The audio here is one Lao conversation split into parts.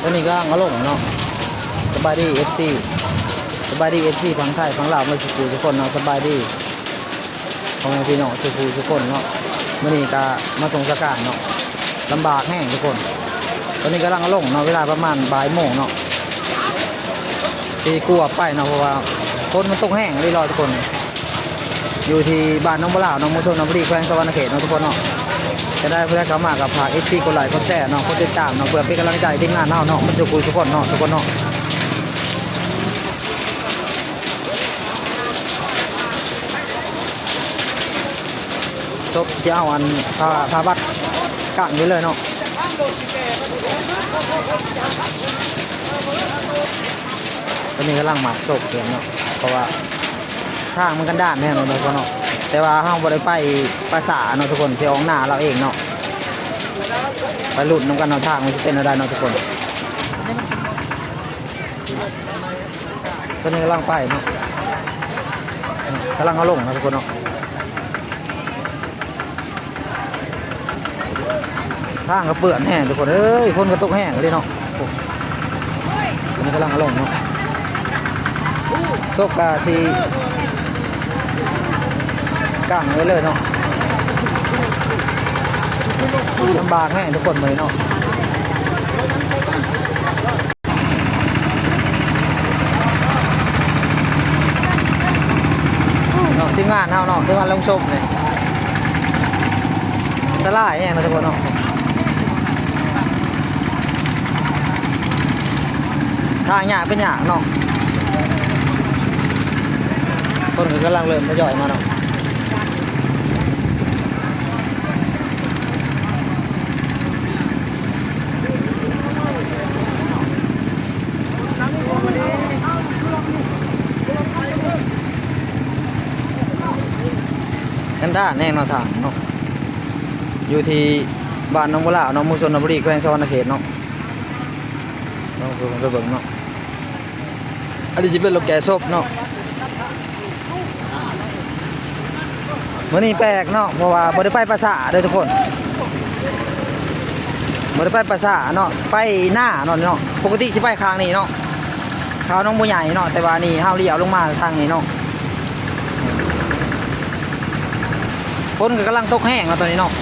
ຕອນນີ້ກຳລັງເອົາລົງເນາະ. ສະບາຍດີ ເອັຟຊີ ສະບາຍດີ ເອັຟຊີ ຝັ່ງໄທຝັ່ງລາວໝົດສູ່ຜູ້ສູ່ຄົນເນາະ. ສະບາຍດີພໍ່ແມ່ພີ່ນ້ອງສູ່ຜູ້ສູ່ຄົນເນາະ. ມື້ນີ້ກະມາສົ່ງສະການເນາະ ລຳບາກແຮງທຸກຄົນ. ຕອນນີ້ກຳລັງເອົາລົງເນາະ ເວລາປະມານບ່າຍໂມງເນາະ ຊິກວບໄປເນາະ ເພາະວ່າຝົນມັນຕົກແຮງອີ່ຫຼີເນາະທຸກຄົນ. ຢູ່ທີ່ບ້ານໜອງບົວລາວເນາະ ເມືອງຊົນນະບູລີ ແຂວງສະຫວັນນະເຂດເນາະທຸກຄົນເນາະ. ຈະໄດ້ຜູ້ໃດເຂົ້າມາກໍຝາກ ເອັຟຊີ ກົດໄລກົດແຊເນາະ ກົດຕິດຕາມເນາະ ເພື່ອເປັນກຳລັງໃຈທີມງານເຮົາເນາະ ໝົດສູ່ຜູ້ສູ່ຄົນເນາະທຸກຄົນເນາະ. ສົບຊິເອົາອັນ ຜ້າ ຜ້າບັດກັ້ງໄວ້ເລີຍເນາະ. ຕອນນີ້ກຳລັງໝັກສົບເນາະ ເພາະວ່າ ທາງມັນກັນດານແຮງເນາະທຸກຄົນເນາະ. ແຕ່ວ່າເຮົາບໍ່ໄດ້ໄປປ່າຊ້າເນາະທຸກຄົນ ຊິອອກໜ້າລາວເອງເນາະ. ໄປລຸ້ນນຳກັນເນາະ ທາງມັນຊິເປັນແນວໃດເນາະທຸກຄົນ. ຕອນນີ້ກຳລັງໄປເນາະ ກຳລັງເອົາລົງເນາະທຸກຄົນເນາະ. ທາງກໍເປື້ອນແຮງທຸກຄົນເອີຍ ຝົນກໍຕົກແຮງເລີຍເນາະ. ໂອ້ ອັນນີ້ກຳລັງເອົາລົງເນາະ ສົບກະຊິກັ້ງໄວ້ເລີຍເນາະ. ລຳບາກແຮງທຸກຄົນມື້ນີ້ເນາະ. ເນາະ ທີມງານເຮົາເນາະ ທີມງານລົງສົບນີ້ ອັນຕະລາຍແຮງເນາະທຸກຄົນເນາະ. ທາງຍາກເປັນຍາກເນາະ ຄົນກໍກຳລັງເລີ່ມທະຍອຍມາເນາະ. ກັນດານແຮງເນາະ ທາງເນາະ ຢູ່ທີ່ບ້ານໜອງບົວລາວເນາະ ເມືອງຊົນນະບູລີ ແຂວງສະຫວັນນະເຂດເນາະ. ເນາະ ເບິ່ງ ໄປເບິ່ງເນາະ ອັນນີ້ຈະເປັນລົງແກ່ສົບເນາະ. ມື້ນີ້ແປກເນາະ ເພາະວ່າບໍ່ໄດ້ໄປປ່າຊ້າເດີທຸກຄົນ ບໍ່ໄດ້ໄປປ່າຊ້າເນາະ ໄປນາເນາະ ເນາະ. ປົກກະຕິຊິໄປຂ້າງນີ້ເນາະ ຂ້າງໜອງບົວໃຫຍ່ເນາະ ແຕ່ວ່ານີ້ເຮົາລ້ຽວລົງມາທາງນີ້ເນາະ. ຝົນກໍກຳລັງຕົກແຮງເນາະຕອນນີ້ເນາະ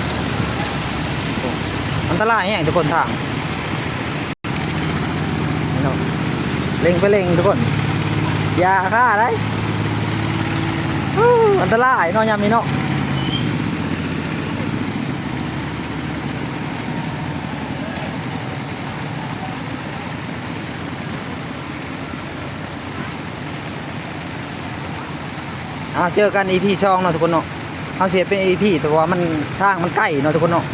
ອັນຕະລາຍແຮງທຸກຄົນທາງ. ເນາະ ເລັ່ງໄປເລັ່ງທຸກຄົນ ຢ່າຄ້າໄດ໋ ໂອ້ ອັນຕະລາຍເນາະ ຍາມນີ້ເນາະ. ເອົາ ເຈີກັນອີພີສອງເນາະທຸກຄົນເນາະ. ເຮົາຊິເຮັດເປັນອີພີ ເພາະວ່າມັນ ທາງມັນໄກເນາະທຸກຄົນເນາະ.